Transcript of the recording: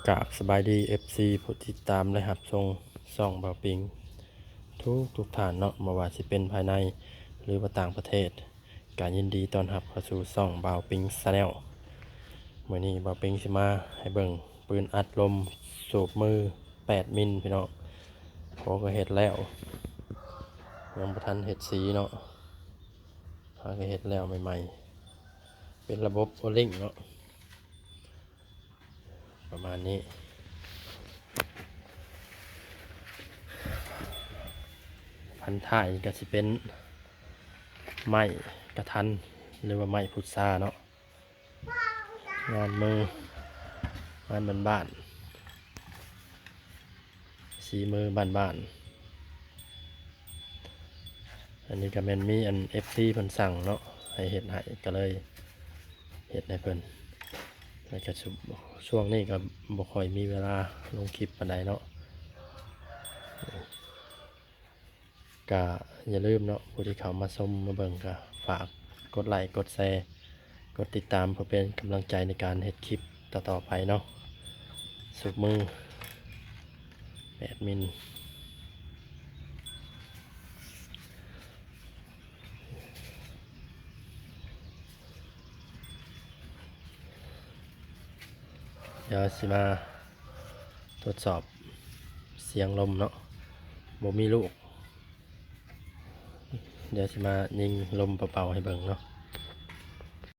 ກາບສະບາຍດີ ເອັຟຊີ ຜູ້ຕິດຕາມ ແລະ ຮັບຊົມຊ່ອງບ່າວປິງທຸກໆທ່ານເນາະ, ບໍ່ວ່າຊິເປັນພາຍໃນ ຫຼືວ່າຕ່າງປະເທດ ກະຍິນດີຕ້ອນຮັບເຂົ້າສູ່ຊ່ອງບ່າວປິງ Channel. ມື້ນີ້ບ່າວປິງຊິມາໃຫ້ເບິ່ງປືນອັດລົມສູບມືແປດມິນພີ່ນ້ອງ. ໂອ້ ກະເຮັດແລ້ວ, ຍັງບໍ່ທັນເຮັດສີເນາະ, ຫາກະເຮັດແລ້ວໃໝ່ໆ. ເປັນລະບົບໂອລິງເນາະ ປະມານນີ້. ພັນທ້າຍກະຊິເປັນໄມ້ກະທັນ ຫຼືວ່າໄມ້ພຸດຊາເນາະ. ງານມື ງານບ້ານໆ ສີມືບ້ານໆ. ອັນນີ້ກະແມ່ນມີອັນ ເອັຟຊີ ເພິ່ນສັ່ງເນາະ ໃຫ້ເຮັດໃຫ້ ກະເລີຍເຮັດໃຫ້ເພິ່ນ. ແລ້ວກະຊຸ- ຊ່ວງນີ້ກະບໍ່ຄ່ອຍມີເວລາລົງຄລິບປານໃດເນາະ. ກະຢ່າລືມເນາະ, ຜູ້ທີ່ເຂົ້າມາຊົມມາເບິ່ງກະຝາກກົດໄລກົດແຊ ກົດຕິດຕາມ ເພື່ອເປັນກຳລັງໃຈໃນການເຮັດຄລິບຕໍ່ໆໄປເນາະ. ສູບມືແປດມິນ. ດຽວຊິມາທົດສອບສຽງລົມເນາະ, ບໍ່ມີລູກ. ດຽວຊິມາຍິງລົມເປົ່າໆໃຫ້ເບິ່ງເນາະ.